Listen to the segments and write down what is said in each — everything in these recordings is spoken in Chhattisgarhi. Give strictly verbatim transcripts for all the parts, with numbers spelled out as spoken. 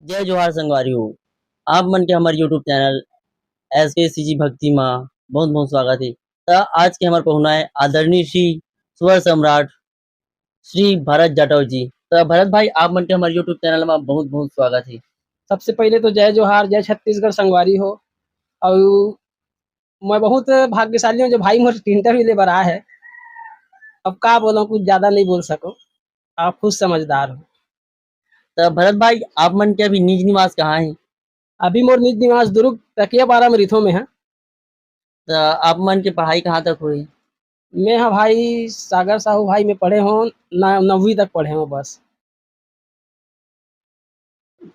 जय जोहार संगवारी हो, आप मन के हमर YouTube चैनल एस के सी जी भक्ति मा बहुत बहुत स्वागत है। त आज के हमर पहुना है आदरणीय श्री स्वर सम्राट श्री भरत जाटव जी। त भरत भाई, आप मन के हमर YouTube चैनल मा बहुत बहुत स्वागत है। सबसे पहले तो जय जोहार, जय छत्तीसगढ़ संगवारी हो। और मैं बहुत भाग्यशाली हूँ जो भाई मोर इंटरव्यू ले बर आए है। अब का बोलूँ, कुछ ज्यादा नहीं बोल सकूँ, आप खुद समझदार हो। त भरत भाई, आप मन के अभी निज निवास कहाँ है? अभी मोर निज निवास दुर्ग तकिया पारा में रिथो में है। त आप मन के पढ़ाई कहाँ तक हुई? मैं हाँ भाई सागर साहू भाई में पढ़े हों, ना नवीं तक पढ़े हों बस।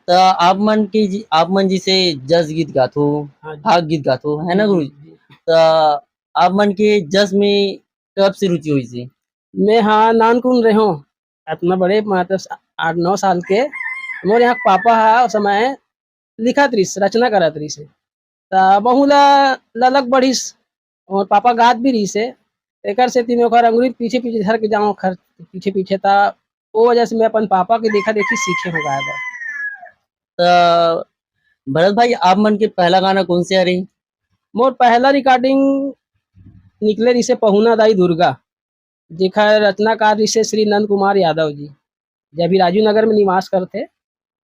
त आप मन के जी, आप मन जिसे जस गीत गाथो, हाँ जी। फाग गीत गाथो, है ना जी, गुरु जी, जी? जी। त आप मन के जस में कब से रुचि होइसे? मैं हाँ नानकुन रहे हों, इतना बड़े मतलब आठ नौ साल के। मोर यहाँ पापा हा उस समय लिखत रहिस, रचना करत रहिस हे। त महू ला ललक बढ़िस, मोर पापा गात भी रहिस हे। एकर सेती मैं ओकर अंगुरी पीछे पीछे धर के जाऊँ, खर पीछे पीछे। त ओ वजह से मैं अपन पापा के देखा देखी सीखे हों गाए बर। त भरत भाई, आप मन के पहला गाना कौन से हरे? मोर पहला रिकॉर्डिंग निकले रहिस हे पहुना दाई दुर्गा, जेकर रचनाकार रहिस हे श्री नंद कुमार यादव जी, जे अभी राजीव नगर में निवास करथे।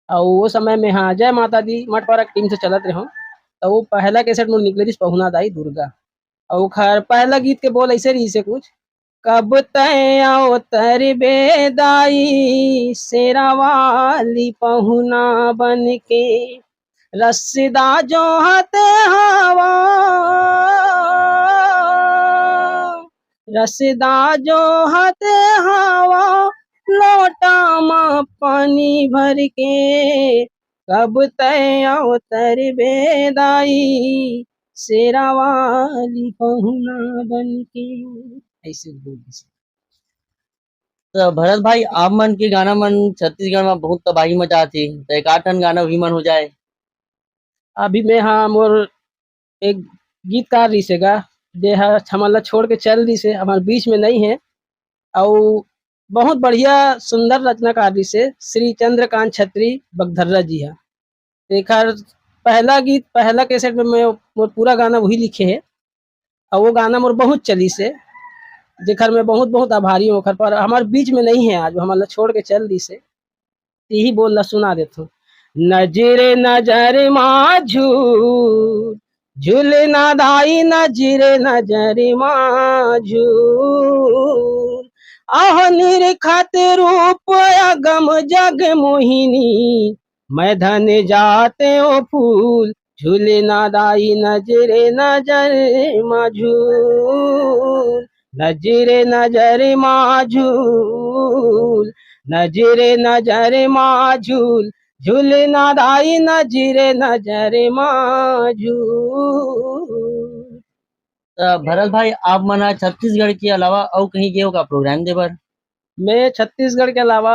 अउ वो समय में हाँ जय माता दी मठपारा के टीम से चलत रहे हों, त वो पहला कैसेट मोर निकले रहिस पहुना दाई दुर्गा। अउ ओखर पहला गीत के बोल ऐसे रहिस हे कुछ, कब तय अवतरबे दाई शेरा वाली पहुना बन के, रसदा जोहत हवा, रसदा जोहत हवा, लोटा म पानी भर के, कब तय अवतरबे दाई शेरा वाली पहुना बन के। ऐसे बोल दीजिए। त भरत भाई, आप मन के गाना मन छत्तीसगढ़ में बहुत तबाही मचाथे, त एक आध ठन गाना भी मन हो जाए। अभी मैं हाँ मोर एक गीतकार रहिस हे गा, जे ह हमन ला छोड़ के चल दिस हे, हमर बीच में नहीं है। अउ बहुत बढ़िया सुंदर रचनाकार रहिस हे श्री चंद्रकांत छत्री बगधर्रा जी ह। एकर पहला गीत, पहला कैसेट में मैं मोर पूरा गाना वही लिखे हे, अउ वो गाना मोर बहुत चलिस हे, जेकर मैं बहुत बहुत आभारी हूँ ओकर। पर हमर बीच में नहीं है आज, वो हमन ला छोड़ के चल दिस हे। यही बोल ला सुना देथों। नजर नजर मा झूल, झूलना दाई नजर नजर मा झूल। आह निरखत रूप अगम जग मोहिनी, मैं धन जाते ओ फूल, झूलना दाई नजर नजर मा झूल, नजर नजर मा झूल, नजर नजर मा झूल, झूलना दाई नजर नजर मा झूल। त भरत भाई, आप मन ह छत्तीसगढ़ के अलावा अउ कहीं गए हो का प्रोग्राम दे बर? मैं छत्तीसगढ़ के अलावा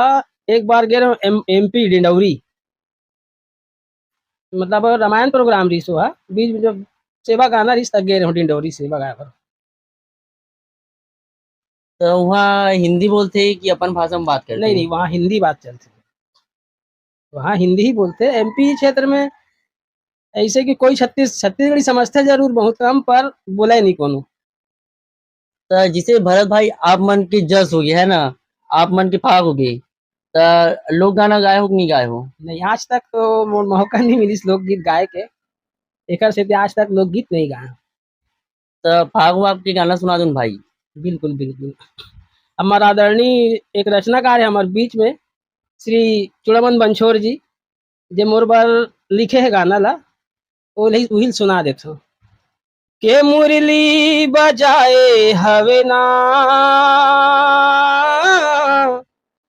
एक बार गए रहे एम, एमपी डिंडौरी, मतलब रामायण प्रोग्राम रहिस हा, बीच में जब सेवा गाना रहिस तब गए रहे डिंडौरी सेवा गाए बर। त वहाँ हिंदी बोलथे कि अपन भाषा में बात करथे? नहीं, नहीं, वहाँ हिंदी बात चलथे, वहाँ हिंदी ही बोलथे। एमपी क्षेत्र में ऐसे कि कोई छत्तीस-, छत्तीसगढ़ी समझथे जरूर बहुत कम, पर बोले नहीं कोनो। त जिसे भरत भाई, आप मन के जस हो गए, है ना, आप मन के फाग हो गए, त लोक गाना गाए हो कि नहीं गाए हो? नहीं, आज तक तो मोर मौका नहीं मिलिस लोकगीत गाए के, एकर सेती आज तक लोकगीत नहीं गाए। त फाग वाग के गाना सुना दो न भाई। बिल्कुल, बिल्कुल। हमर आदरणीय एक रचनाकार है हमर बीच में, श्री चुड़ामन बंछोर जी, जे मोर बर लिखे हे गाना ला, ओ लही, उहिल सुना देथों। के मुरली बजाए हवे ना,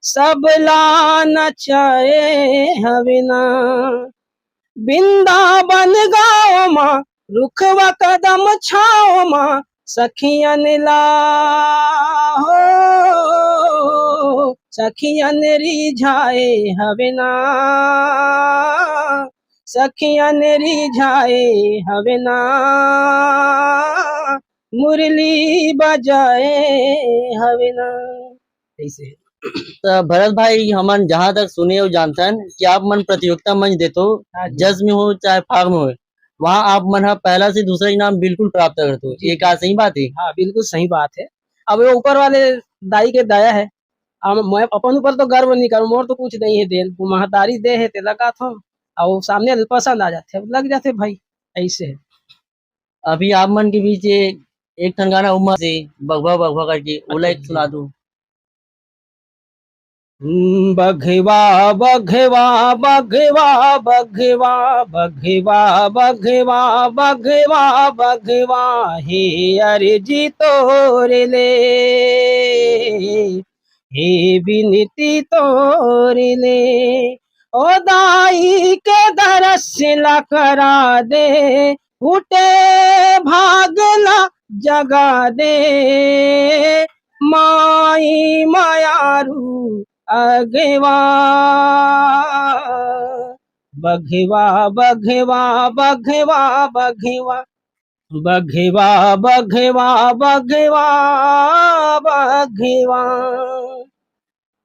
सबला नचाए हवे ना। वृंदावन गाँव मा, रुखवा कदम छाँव मा, सखियन ला हो, सखियन रिझाए हवे ना, सखियन रिझाए हवे ना, मुरली बजाए हवे ना। ऐसे। त भरत भाई, हमन जहाँ तक सुने अउ जानथन कि आप मन प्रतियोगिता मंच देथो, हाँ जी। जस में हो चाहे फाग में हो, वहाँ आप मन ह पहला से दूसरा इनाम बिल्कुल प्राप्त करथो। जी, ये जी। का सही बात है? हाँ, बिल्कुल सही बात है। अब ये ऊपर वाले दाई के दया है। अब मैं अपन ऊपर तो गर्व नहीं करूँ, मोर तो कुछ नहीं है देन, वो महतारी दे है, तेला कहत हूँ, और सामने पसंद आ जाते, अब लग जाते भाई, ऐसे है। अभी आप मन के बीच ये एक ठन गाना उमा से बघवा बघवा करके, ओला एक अच्छा, सुना जी। दो। बघवा, बघवा, बघवा, बघवा, बघवा, बघवा, बघवा, बघवा, हे अर्जी तोर ले, हे बिनती तोर ले, ओ दाई के दरस ला करा दे, फूटे भाग ला जगा दे, माई मयारू अगवा। बघवा, बघवा, बघवा, बघवा, बघवा, बघवा, बघवा, बघवा।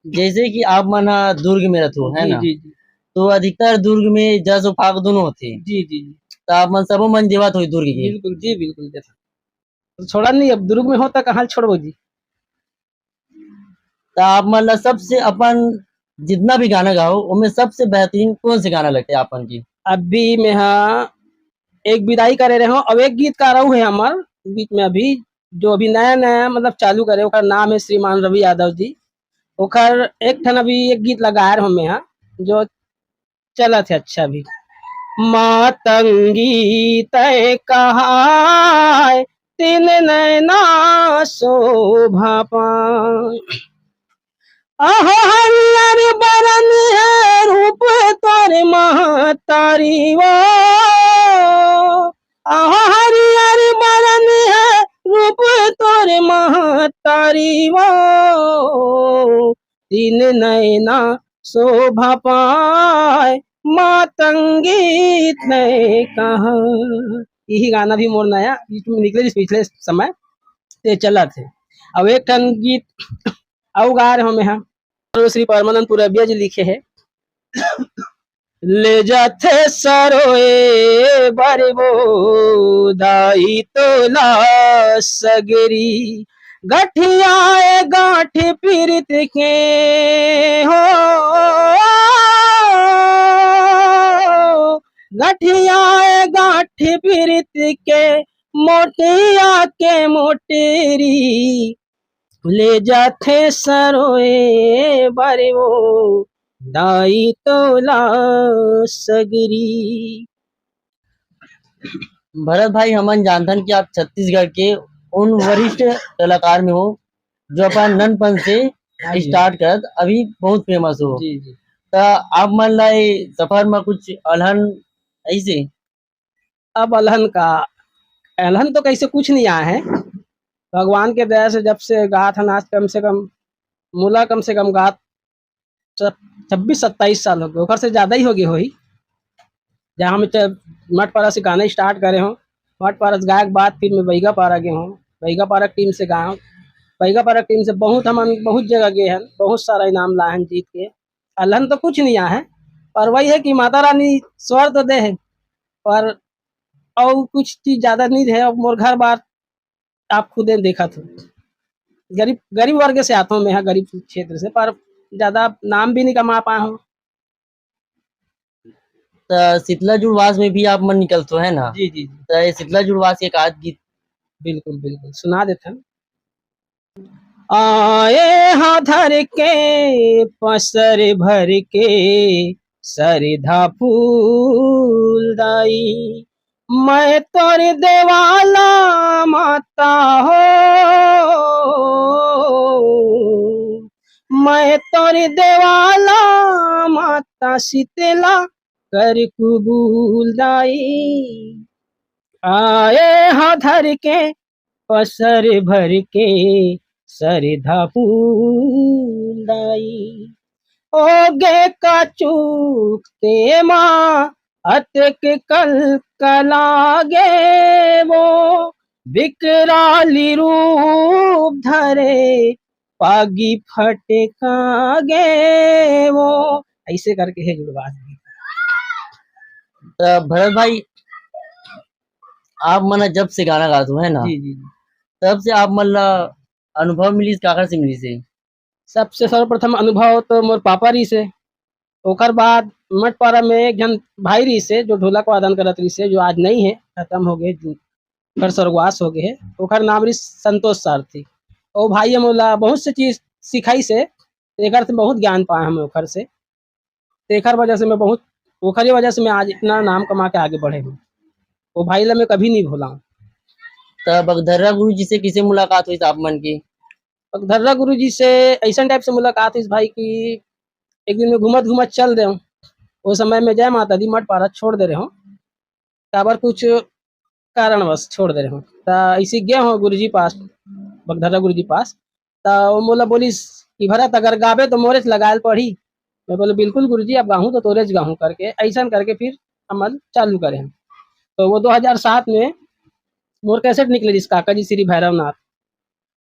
जैसे कि आप मन ह दुर्ग में रहथो, है जी, ना? जी, जी। तो अधिकतर दुर्ग में जस अउ फाग दोनों होथे। जी, जी, जी। त आप मन सबो मन देवत होही दुर्ग के? बिल्कुल, जी, बिल्कुल, देथन। तो छोड़ा नहीं, अब दुर्ग में हो त कहाँ छोड़बो जी। त आप मन ला सबसे अपन जितना भी गाना गाओ, ओमे सबसे बेहतरीन कौन से गाना लगथे आप मन के? अभी में हा एक विदाई करे रहे हो, अब एक गीतकार अउ है हमर बीच में अभी, जो अभी नया-नया मतलब चालू करे, ओकर नाम है श्रीमान रवि यादव जी। ओकर एक ठन अभी एक गीत लगाए रहे हो में हा, जो चलत है अच्छा भी। मातंगी तय कहाय, तीन नैना शोभा पाय। अहो हरियर बरन है रूप तोर महतारी वो, अहो हरियर बरन है रूप तोर महतारी वो, तीन नैना शोभा पाय, मातंगी तय कहा। यही गाना भी मोर नया बीच में निकले, जिस पिछले समय ते चलत है। अब एक ठन गीत अउ गा रहे हो में हा, जो श्री परमानंद पुरबिया जी लिखे है। ले जाथे सरोए बर वो दाई तोला सगरी, गठियाए गांठ पीरित के हो, गठियाए गांठ पीरित के, मोटिया के मोटेरी, ले जाथे सरोए बर वो दाई तोला सगरी। भरत भाई, हमन जानथन कि आप छत्तीसगढ़ के उन वरिष्ठ कलाकार में हो, जो अपन ननपन से हाँ जी। Start करत अभी बहुत famous हो। जी, जी। त आप मन ला ये सफर में कुछ अलहन ऐसे? अब अलहन का, अलहन तो कैसे कुछ नहीं आया है। भगवान के दया से जब से गात हन आज कम से कम, मोला कम से कम गात छ-, छब्बीस सत्ताईस साल हो गए, ओकर से ज़्यादा ही हो गए होही। जहाँ मैं च-, मठ पारा से गाना start करे हूँ, मठ पारा से गाय के बाद फिर मैं बैगा पारा गए हूँ, बैगा पारा टीम से गाए हूँ। बैगा पारा टीम से बहुत हमन बहुत जगह गए हैं, बहुत सारा इनाम लाए हैं जीत के। अलहन तो कुछ नहीं आया है, पर वही है कि माता रानी स्वर तो दे है, पर और कुछ चीज ज्यादा नहीं है। अब मोर घर बार आप खुदे देखत हो, गरीब, गरीब वर्ग से आता हूँ मैं, यहाँ गरीब क्षेत्र से, पर ज्यादा नाम भी नहीं कमा पाया हूँ। त शीतला जुड़वास में भी आप मन निकलते हो, है ना? जी, जी, जी। त ये शीतला जुड़वास के का गीत? बिल्कुल, बिल्कुल, सुना देथन। आए हा धर के पसर भर के सरधा फूल दाई, मैं तोर देवाला माता हो, मैं तोर देवाला माता शीतला कर कुबूल दाई। आए हा धर के पसर भर के सरधा फूल दाई। ओ गे का चूक ते माँ अतक कल कला गे वो, विकराली रूप धरे पागी फटका गे वो, ऐसे करके है जुड़वा। त भरत भाई, आप मन जब से गाना गात हो, है ना, जी जी जी। तब से आप मन ला अनुभव मिलिस, काकर से मिलिस हे? सबसे सर्वप्रथम अनुभव तो मोर पापा रहिस हे, ओकर बाद मठपारा में एक झन भाई रहिस हे जो ढोलक वादन करत रहिस हे, जो आज नहीं है, खत्म हो गए, ओकर स्वर्गवास हो गए है। ओकर नाम रहिस संतोष सारथी। ओ भाई ह मोला बहुत से चीज सिखाइस हे, एकर से बहुत ज्ञान पाए हम ओकर से। तेकर वजह से मैं बहुत, ओकरे वजह से मैं आज इतना नाम कमा के आगे बढ़े हूँ। वो भाई ला मैं कभी नहीं भूला हूँ। त बगधर्रा गुरु जी से किसे मुलाकात हुई आप मन की? बगधर्रा गुरु जी से ऐसा टाइप से मुलाकात हुई भाई कि एक दिन मैं घूमत घूमत चल दे हूँ। वो समय में जय माता दी मठपारा छोड़ दे रहे हूँ, काबर कुछ कारणवश छोड़ दे रहे हूँ। त ऐसे गए हूँ गुरु जी पास, बगधर्रा गुरु जी पास। त वो मोला बोलिस कि भरत, अगर गाबे तो मोरे से लगायल पड़ी। मैं बोले बिल्कुल गुरु जी, अब गाहूँ तो तोरे से गाहूँ करके, ऐसा करके फिर हमन चालू करे हैं। तो वो दो हज़ार सात में मोर कैसेट निकले जिस काका जी श्री भैरवनाथ,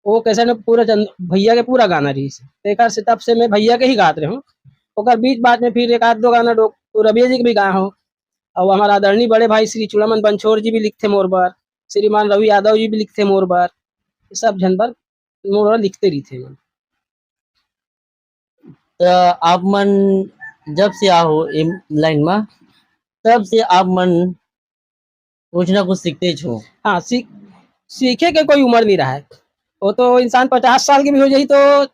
वो कैसेट में पूरा चंद भैया के पूरा गाना रहिस। तेकर से तब से मैं भैया के ही गात रहे हूँ। ओकर बीच बात में फिर एक आध दो गाना डोक रविया जी के भी गाए हूँ। और हमारा आदरणीय बड़े भाई श्री चूड़ामन बंछोर जी भी लिखते मोर बर, श्रीमान रवि यादव जी भी लिखते मोर बर, ये सब झन बर मोर बर लिखते रहिथे मन। त आप मन जब से आ हो ए लाइन मा, तब से आप मन कुछ ना कुछ सीखते ही हो। हाँ, सीख सीखे के कोई उम्र नहीं रहा है। वो तो इंसान पचास साल के भी हो जाही तो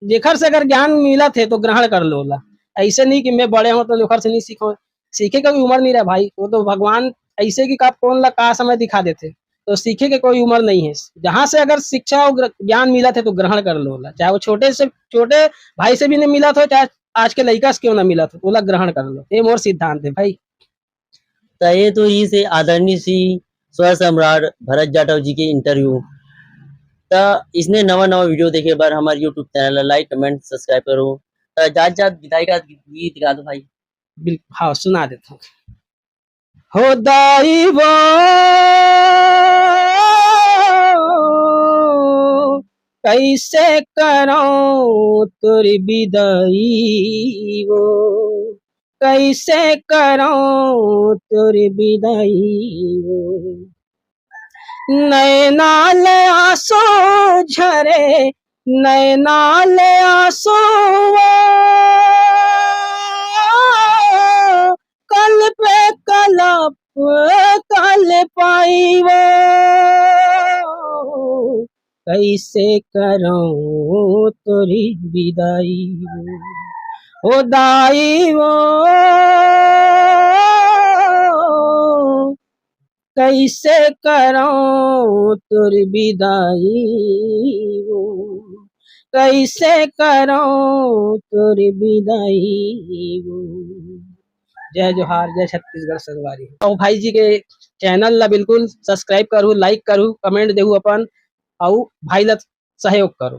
जेकर से अगर ज्ञान मिलत हे तो ग्रहण कर लो ला। ऐसे नहीं कि मैं बड़े हूँ तो ओकर से नहीं सीखो। सीखे के कोई उम्र नहीं रहा भाई, वो तो भगवान ऐसे कि कब कौन ला का समय दिखा देते। तो सीखे के कोई उम्र नहीं है। जहाँ से अगर शिक्षा और ग्र- ज्ञान मिलत हे तो ग्रहण कर लो ला, चाहे वो छोटे से छोटे भाई से भी नहीं मिलत हो, चाहे आज के लइका से क्यों ना मिलत हो, ओला ग्रहण कर लो। ये मोर सिद्धांत है भाई। त ये तो इसे आदरणीय श्री स्वर सम्राट भरत जाटव जी के इंटरव्यू। त इसने नवा नवा वीडियो देखे बर हमारे यूट्यूब चैनल ला लाइक, कमेंट, सब्सक्राइब करो। त जात जात विदाई का गीत गा दो भाई। बिल्कुल, हाँ, सुना देता हूँ। हो दाई वो, कैसे करो तोर विदाई वो, कैसे करो तोर विदाई वो। नैना ले आंसू झरे, नैना ले आंसू वो, कल पे कलप कल पाई वो, कैसे करो तोरी विदाई वो, ओ दाई वो, कैसे करो तोर विदाई वो, कैसे करो तोर विदाई वो। जय जोहार, जय छत्तीसगढ़ संगवारी। और भाई जी के चैनल ला बिल्कुल सब्सक्राइब करू, लाइक करू, कमेंट देहू अपन, और भाई ला सहयोग करू।